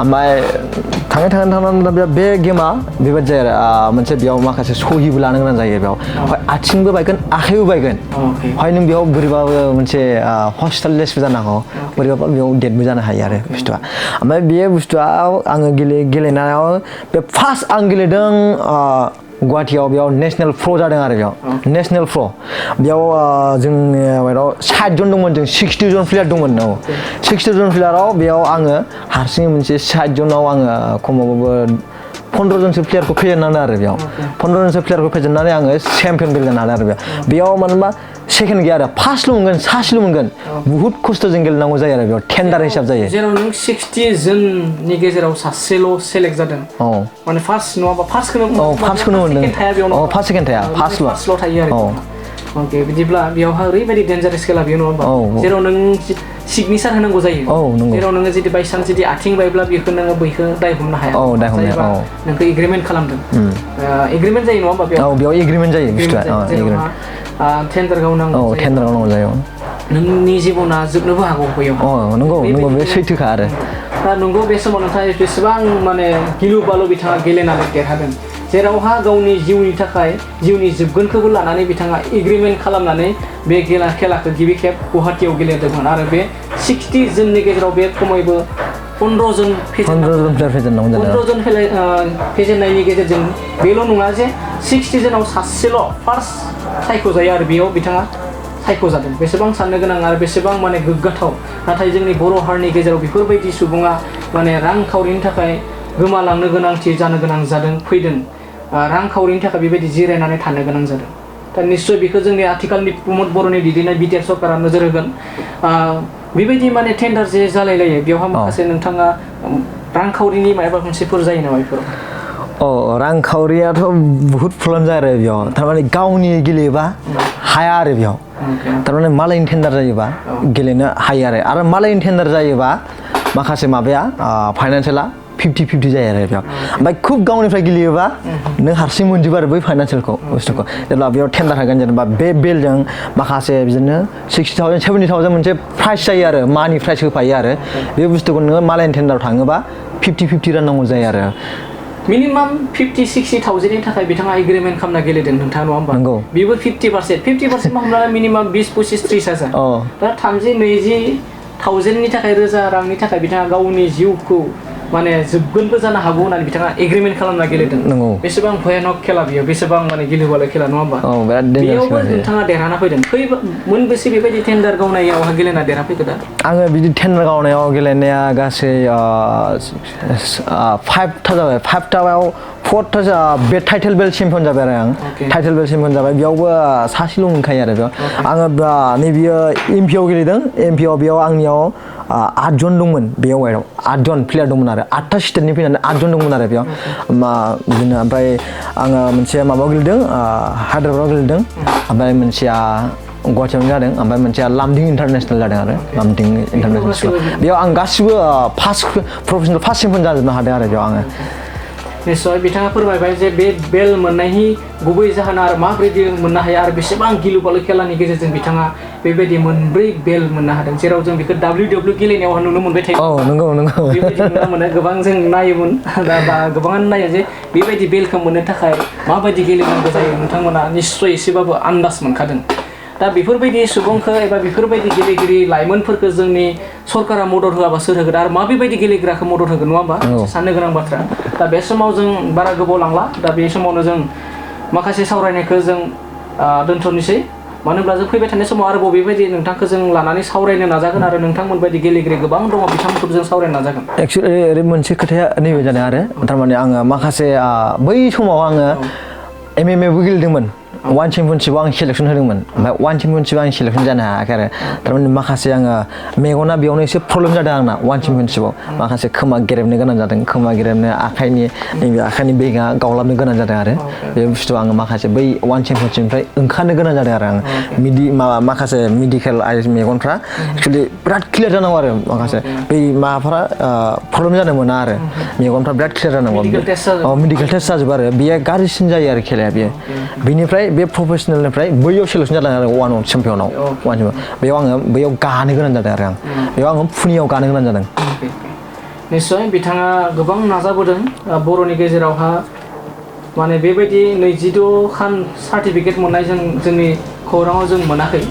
ओमफ्राय थांनानै बे गेमा बेबायदि जायो आरो मोनसे बेयाव माखासे सहिबो लानो गोनां जायो बेयाव हय आथिंबो बायगोन आखाइबो बायगोन हय नों बेयाव बोरैबाबो मोनसे हस्पिटालाइसबो जानो हागौ बोरैबाबा बेयाव डेथबो जानो हायो आरो बुस्थुआ। ओमफ्राय बे बुस्थुआव आङो गेलेनायाव बे फार्स्ट आं गेलेदों गुवाहाटीयाव बेयाव नेशनेल प्र जादों आरो बेयाव नेशनेल प्र बेयाव जोंनि माबायाव 60 जन दंमोन जों 60 जन प्लेयार दंमोन। औ 60 जन प्लेयाराव बेयाव आङो हारसिं मोनसे 60 जनाव आङो खमावबाबो 15 जनसो प्लेयारखौ फेजेननानै आरो बेयाव 15 जनसो प्लेयारखौ फेजेननानै आङो चेम्पियन जानो हादों आरो बेयाव मानोबा सेकेन्ड गैया आरो फार्स्टल' मोनगोन सासेल' मोनगोन बुहुत खस्थ'जों गेलेनांगौ जायो आरो बेयाव टेन्डार हिसाब जायो। जेराव नों 60 जननि गेजेराव सासेल' सेलेक्ट जादों माने फार्स्ट नङाबा फार्स्टखौनो मोनदों। फार्स्ट सेकेन्ड थाया फार्स्टल' थायो आरो अके बिदिब्ला बेयावहा ओरैबायदि डेन्जारेस खेला बेयो नङा होमबा जेराव नों सिगनेसार होनांगौ जायो जेराव नोङो जुदि बायसान्स जुदि आथिं बायब्ला बेखौ नोङो बैखौ दाय हमनो हाया जायोबा नोंखौ एग्रिमेन्ट खालामदों एग्रिमेन्ट जायो नङा होमबा बेयाव एग्रिमेन्ट जायो टेन्डार गावनांगौ जायो नोंनि जिबना जोबनोबो हागौ बैयाव नंगौ बे सैथोखा आरो दा नंगौ बे समाव नोंथाङा बेसेबां माने गिलु बालु बिथाङा गेलेनानै देरहादों जेरावहा गावनि जिउनि थाखाय जिउनि जोबगोनखौबो लानानै बिथाङा एग्रिमेन्ट खालामनानै बे खेलाखौ गिबि खेब गुवाहाटीयाव गेलेदोंमोन आरो बे 60 जननि गेजेराव बे खमैबो 15 जन फेजेननायनि गेजेरजों बेल' नङा जे 60 जनाव सासेल' फार्स्ट सायख'जायो आरो बेयाव बिथाङा सायख'जादों बेसेबां साननो गोनां आरो बेसेबां माने गोग्गाथाव नाथाय जोंनि बर' हारिनि गेजेराव बेफोरबायदि सुबुङा माने रांखावरिनि थाखाय गोमालांनो गोनांथि जानो गोनां जादों फैदों रांखावरिनि थाखाय बेबायदि जिरायनानै थानो गोनां जादों दा निस्सय बेखौ जोंनि आथिखालनि प्रमद बर'नि दैदेननाय बिटिआर सरकारा नोजोर होगोन बेबायदि माने टेन्डार जे जालायलायो बेवहा माखासे नोंथाङा रांखावरिनि माबा मोनसेफोर जायो नामा बेफोराव रांखावरियाथ' बुहुत प्रब्लेम जायो आरो बेयाव थारमाने गावनि गेलेयोबा हाया आरो बेयाव थारमाने मालायनि टेन्डार जायोबा गेलेनो हायो आरो मालायनि टेन्डार जायोबा माखासे माबाया फाइनान्सियेला 50-50 जायो आरो बेयाव ओमफ्राय खुब गावनिफ्राय गेलेयोबा नों हारसिं मोनजोबो आरो बै फाइनान्सियेलखौ बुस्थुखौ जेब्ला बेयाव टेन्डार होगोन जेनेबा बे बेलजों माखासे बिदिनो 60,000 70,000 मोनसे प्राइस जायो आरो मानि प्राइस होफायो आरो बे बुस्थुखौ नोङो मालायनि टेन्डाराव थाङोबा 50-50 राननांगौ जायो आरो मिनिमाम 50-60,000नि थाखाय बिथाङा एग्रिमेन्ट खालामना गेलेदों नोंथाङा नङा होमबा बेबो 50% मा हमना मिनिमाम 20-25-30,000 दा 30-20,000नि थाखाय रोजा रांनि थाखाय बिथाङा गावनि जिउखौ माने जोबगोनबो जानो हागौ होननानै बिथाङा एग्रिमेन्ट खालामना गेलेदों बेसेबां भयानक खेला बियो बेसेबां माने गिलु बालु खेला नङा होमबा बेयावबो नोंथाङा देरहाना फैदों मोनबेसे बेबायदि टेन्डार गावनायावहा गेलेना देरहाफैखो दा आङो बिदि टेन्डार गावनायाव गेलेनाया गासै 5था जाबाय 5थायाव 4था बे टाइटेल बेल्ट चेम्पियन जाबाय आरो आं टाइटेल बेल्ट चेम्पियन जाबाय बेयावबो सासेल' मोनखायो आरो बेयाव आङो नैबेयो एमपिआव गेलेदों एमपिआव बेयाव आंनियाव 8 जन दंमोन बेयाव 8 जन प्लेयार दंमोन आरो 8था स्टेटनि फैनानै 8 जन दंमोन आरो बेयाव बिदिनो ओमफ्राय आङो मोनसे माबायाव गेलेदों हायद्राबादाव गेलेदों ओमफ्राय मोनसेया गुवाहाटीयावनो जादों ओमफ्राय मोनसेया लामदिं इन्टारनेसनेल जादों आरो लामदिं इन्टारनेसनेल स्कुल बेयाव आं गासिबो फार्स्ट प्रफेसनेल फार्स्ट चेम्पियन जाजोबनो हादों आरो बेयाव आङो निश्चय बिथाङा फोरमायबाय जे बे बेल मोननायनि गुबै जाहोना आरो माबायदि मोननो हायो आरो बेसेबां गिलु बालु खेलानि गेजेरजों बिथाङा बेबायदि 4 बेल मोननो हादों जेराव जों बेखौ WWE गेलेनायाव नुनो मोनबाय थायो नंगौ बेबायदि नुनो मोनो गोबां जों नायोमोन दा गोबाङानो नायो जे बेबायदि बेलखौ मोननो थाखाय माबायदि गेलेनांगौ जायो नोंथांमोना निश्चय एसेबाबो आन्दाज मोनखादों दा बेफोरबायदि सुबुंखौ एबा बेफोरबायदि गेलेगिरि लाइमोनफोरखौ जोंनि सरकारा मदद होआबा सोर होगोन आरो माबेबायदि गेलेग्राखौ मदद होगोन नङा होमबा साननो गोनां बाथ्रा दा बे समाव जों बारा गोबाव लांला दा बे समावनो जों माखासे सावरायनायखौ जों दोनथ'नोसै मानो होनब्ला जों फैबाय थानाय समाव आरोबाव बेबायदि नोंथांखौ जों लानानै सावरायनो नाजागोन आरो नोंथांमोन बायदि गेलेगिरि गोबां दङ बिथांमोनखौ जों सावरायनो नाजागोन एक्चुअलि ओरै मोनसे खोथाया नैबे जादों आरो थारमाने आङो माखासे बै समाव आङो MMA बो गेलेदोंमोन वान चेम्पियनशिपआव आं सेलेक्सन होदोंमोन ओमफ्राय वान चेम्पियनशिपआव आं सेलेक्सन जानो हायाखै आरो थारमाने माखासे आङो मेगना बेयावनो एसे प्रब्लेम जादों आंना वान चेम्पियनशिपआव माखासे खोमा गेरेबनो गोनां जादों खोमा गेरेबनो आखाइनि नैबे आखाइनि बेगआ गावलाबनो गोनां जादों आरो बे बुस्थुआव आङो माखासे बै वान चेम्पियनशिपनिफ्राय ओंखारनो गोनां जादों आरो आङो माखासे मेडिकेल आइज मेगनफ्रा एक्सुवेलि बिराद क्लियार जानांगौ आरो माखासे बै माबाफ्रा प्रब्लेम जानो मोना आरो मेगनफ्रा बिराद क्लियार जानांगौ मेडिकेल टेस्ट जाजोबो आरो बेयो गाज्रिसिन जायो आरो खेलाया बेयो बिनिफ्राय बे प्रफेसनेलनिफ्राय बैयाव सेलेक्सन जादों आरो वान चेम्पियनाव बेयाव आङो बैयाव गानो गोनां जादों आरो आं बेयाव आङो फुनियाव गानो गोनां जादों निस्सय बिथाङा गोबां नाजाबोदों बर'नि गेजेरावहा माने बेबायदि 26 खान सार्टिफिकेट मोननाय जोंनि खौराङाव जों मोनाखै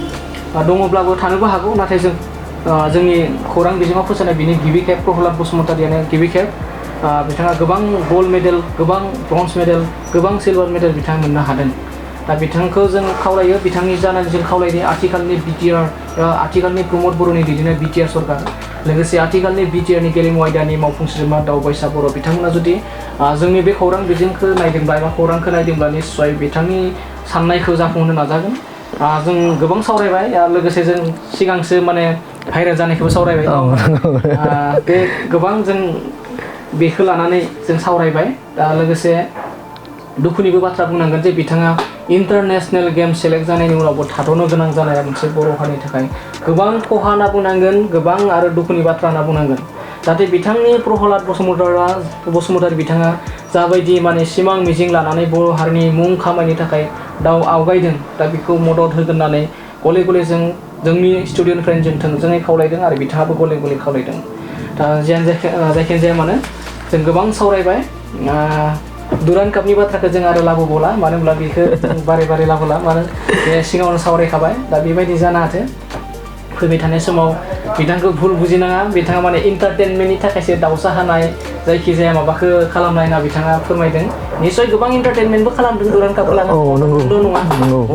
दङब्लाबो थानोबो हागौ नाथाय जोंनि खौरां बिजोङाव फोसावनाय बिनि गिबि खेब प्रहलाद बसुमतारियानो गिबि खेब बिथाङा गोबां गल्ड मेडेल गोबां ब्रन्ज मेडेल गोबां सिलभार मेडेल बिथाङा मोननो हादों दा बिथांखौ जों खावलायो बिथांनि जानानै जों खावलायो आथिखालनि बिटिआर आथिखालनि प्रमद बर'नि दैदेननाय बिटिआर सरकार लोगोसे आथिखालनि बिटिआरनि गेलेमु आयदानि मावफुं सोद्रोमा दावबायसा बर' बिथांमोना जुदि जोंनि बे खौरां बिजोंखौ नायदोंब्ला एबा खौरांखौ नायदोंब्ला निस्सय बिथांनि साननायखौ जाफुंहोनो नाजागोन जों गोबां सावरायबाय लोगोसे जों सिगांसो माने भाइरेल जानायखौबो सावरायबाय बे गोबां जों बेखौ लानानै जों सावरायबाय दा लोगोसे दुखुनिबो बाथ्रा बुंनांगोन जे बिथाङा इन्टारनेशनेल गेम सेलेक्ट जानायनि उनावबो थाद'नो गोनां जानाया मोनसे बर' हारिनि थाखाय गोबां खहा होनना बुंनांगोन गोबां आरो दुखुनि बाथ्रा होनना बुंनांगोन जाहाथे बिथांनि प्रहलाद बसुमतारी बिथाङा जाबायदि माने सिमां मिजिं लानानै बर' हारिनि मुं खामायनो थाखाय आवगायदों दा बेखौ मदद होगोन होननानै गले गले जोंनि स्टुडिअनिफ्रायनो जों थोंजोङै खावलायदों आरो बिथाङाबो गले गले खावलायदों दा जायखियानो जाया मानो जों गोबां सावरायबाय दुरान्ड कापनि बाथ्राखौ जों आरो लाबोबावला मानो होनब्ला बेखौ बारे बारे लाबोला मानो बे सिगाङावनो सावरायखाबाय दा बेबायदि जानो हाथों फैबाय थानाय समाव बिथांखौ भुल बुजिनाङा बिथाङा माने इन्टारटेनमेन्टनि थाखायसो दावसा हानाय जायखिजाया माबाखौ खालामनाय होनना बिथाङा फोरमायदों निस्सय गोबां इन्टारटेनमेन्टबो खालामदों दुरान्ड कापखौ लानानै नङा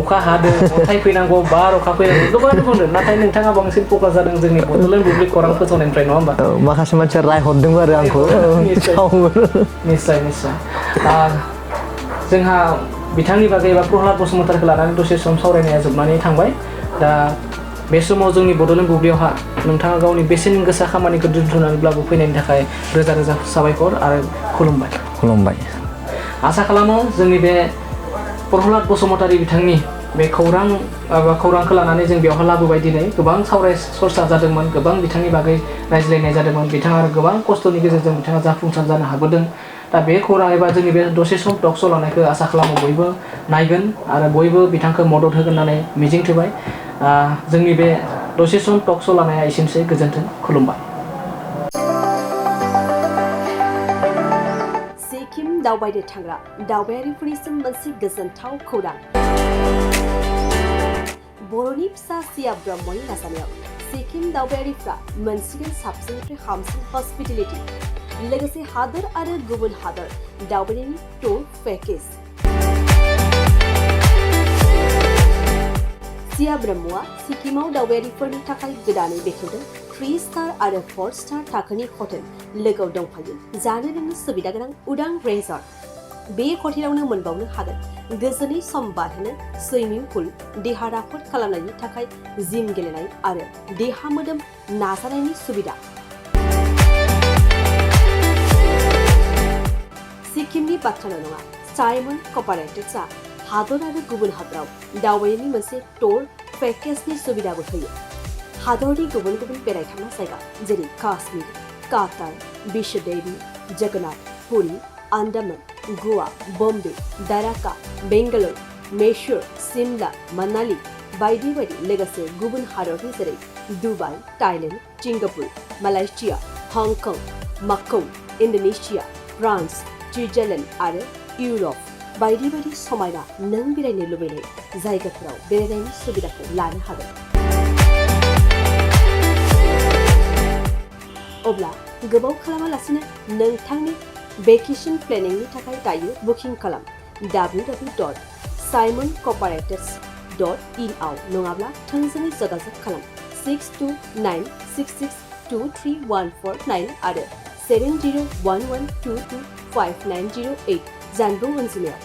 अखा हादों अन्थाइ फैनांगौ बार अखा फैनांगौ गोबां बुंदों नाथाय नोंथाङा बांसिन फकास जादों जोंनि बड'लेण्ड बुब्लि खौरां फोसावनायनिफ्राय नङा होमबा माखासे मानसिया रायहरदोंबो आरो आंखौ निस्सय जोंहा बिथांनि बागै एबा प्रहलाद बसुमतारीखौ लानानै दसे सम सावरायनाया जोबनानै थांबाय दा बे समाव जोंनि बड'लेण्ड बुब्लियावहा नोंथाङा गावनि बेसेन गोसा खामानिखौ दोनथ'नानैब्लाबो फैनायनि थाखाय रोजा रोजा साबायखर आरो खुलुमबाय आसा खालामो जोंनि बे प्रहलाद बसुमतारी बिथांनि बे खौरांखौ लानानै जों बेवहाय लाबोबाय दिनै गोबां सावराय सरसा जादोंमोन गोबां बिथांनि बागै रायज्लायनाय जादोंमोन बिथाङा आरो गोबां खस्थ'नि गेजेरजों बिथाङा जाफुंसार जानो हाबोदों दा बे खौरां एबा जोंनि बे दसे सम टक श' लानायखौ आसा खालामो बयबो नायगोन आरो बयबो बिथांखौ मदद होगोन होननानै मिजिंथिबाय जोंनि बे दसे सम टक श' लानाया एसेनोसै गोजोन्थों खुलुमबाय सिक्किम दावबायनो थांग्रा दावबायारिफोरनिसिम मोनसे गोजोनथाव खौरां बर'नि फिसा सिया ब्रह्मनि नाजानायाव सिक्किम दावबायारिफ्रा मोनसिगोन साबसिननिफ्राय हामसिन हस्पिटेलिटी लोगोसे हादोर आरो गुबुन हादोर दावबायनायनि टुर पेकेज सिया ब्रह्मआ सिक्किमाव दावबायारिफोरनि थाखाय गोदानै बेखेवदों 3 स्टार आरो 4 स्टार थाखोनि हटेल लोगोआव दंफायो जानो लोंनो सुबिदा गोनां उदां रेजर्ट बे हटेलावनो मोनबावनो हागोन गोजोनै सम बारहोनो सुइमिं पुल देहा राफोद खालामनायनि थाखाय जिम गेलेनाय आरो देहा मोदोम नाजानायनि सुबिदा सिक्किमनि बाथ्राल' नङा साइमन कपारेटिव्सआ हादर आरो गुबुन हादराव दावबायनायनि मोनसे टुर पेकेजनि सुबिदाबो होयो हादरनि गुबुन गुबुन बेरायथावना जायगा जेरै काश्मीर कातार विश्वदेवी जगन्नाथ पुरी आन्डामान गोवा बम्बे दाराका बेंगालुरु मैसूर सिमला मनाली बायदि बायदि लोगोसे गुबुन हादरनि जेरै Dubai Thailand Singapore Malaysia Hong Kong Macau Indonesia France Switzerland आरो इउरप बायदि बायदि समायना नों बेरायनो लुबैनाय जायगाफोराव बेरायनायनि सुबिदाखौ लानो हागोन अब्ला गोबाव खालामालासिनो नोंथांनि भेकेशन प्लेनिंनि थाखाय दायो बुकिं खालाम www.simoncooperates.in आव नङाब्ला थोंजोङै जगाजग खालाम 6296623149 आरो 7011225908 जानबुं अनजिमायाव